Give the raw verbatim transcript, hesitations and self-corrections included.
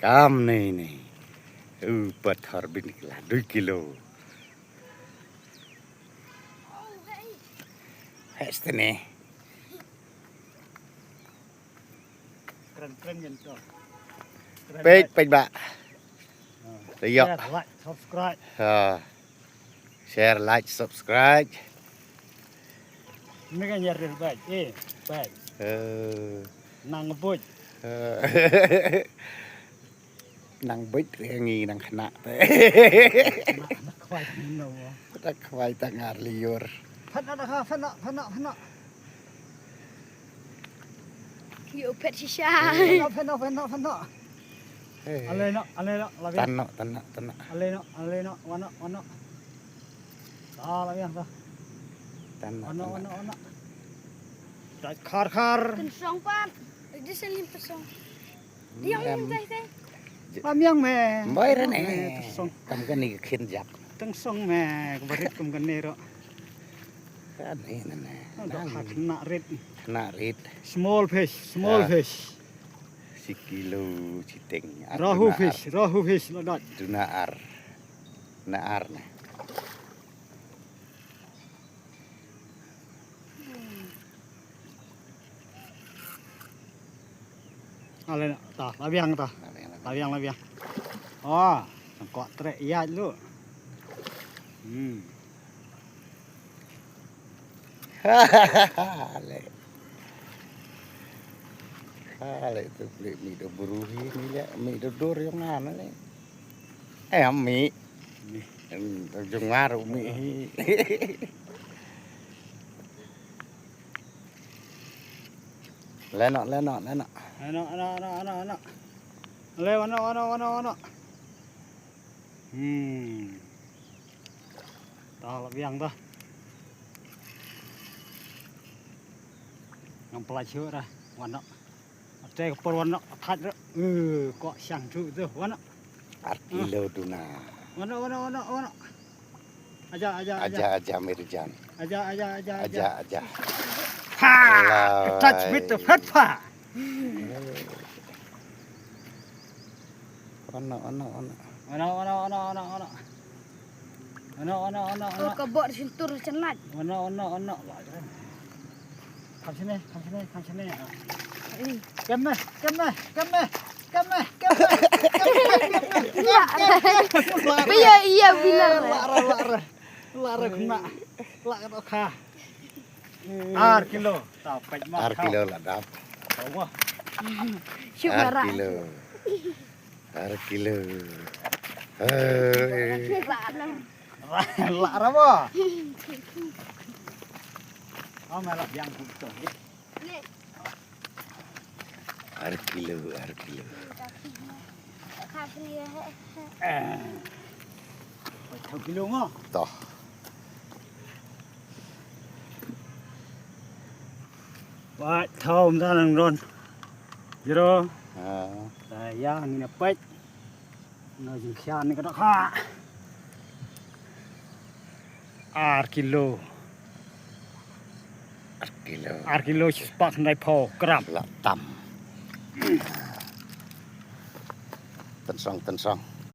Kam ne ne. U pathor bin kila dui kilo. Heste ne. Keren keren yen to. Peit peit ba. Tayok. Share, like, subscribe. Ha. Share, like, subscribe. Ni kan nyar ril baik. Eh, baik. Eh. Nang buj. Eh. Nang buj ri ngi nang khna. Nak khwai no. Tak khwai tak ngar liur. Phat na da kha, phat na, phat na, phat na. Yu phet shisha. Phet no, phet no, phet no, phet no. Ale no, ale no, la bien. Tan no, tan no, tan no. Ale no, ale no, wa no, wa no. Ah, la bien ta. Tan no, wa no, tan no, wa no, wa no. Khar khar. Ten song pat. Di selim ten song. Diang em. Em tai tai. Pamiang me. Mbai re ne. Teng song. Kam kane ka khin jap. Teng song me, ka barit kam kane ro. Kane ne ne. Dok ha khynnah rit. Khynnah rit. Small fish, small fish. Shi kilo shiteng. Rohu fish, rohu fish la dot. Tuna ar. Na ar ne. Ale na, ta, la biang ta. La biang, la biang. Oh, sangkot trek ïaid lu. Hmm. Ale. Ale tu beli mi do buruhi ni le, mi do dur yang mana ni? Eh, mi. Mi. Jong maru mi. Leno, leno, leno. Ano, ano, ano, ano, ano. Leo, ano, ano, ano, ano. Hmm. Ta la biang ta. Ngam pelai shu ra. Wano. Ate ka por wano. Khat ra. Eh, kok siang tu tu. Wano. Ar kilo tuna. Wano, wano, wano, wano. Aja, aja, aja. Aja, aja, Mirjan. Aja, aja, aja, aja. Aja, aja. Ha! Touch with the fat pa. Ono, ono, ono. Ono, ono, ono, ono, ono. Ono, ono, ono, ono. Oh, ka bok di sintur cenat. Ono, ono, ono. Kam sini, kam sini, kam sini. Kam ne, kam ne, kam ne, kam ne, kam ne. Iya, iya, bilang. Lara, lara. Lara kena. Lara kena. Ar kilo. Tau pek mah. Ar kilo la dap. Wah. Ar kilo. Ar kilo. Hei. Lah, lah, apa? Oh, malah yang gitu. Ar kilo, ar kilo. Eh. Satu kilo mah. Toh. Wah, thom ta nang ron. Jero. Ah. Ta ya ngin pek. Nga jingkhian ni ka dok ha. Ar kilo. Ar kilo. Ar kilo shispak ndai pho gram. La tam. Tensong, tensong.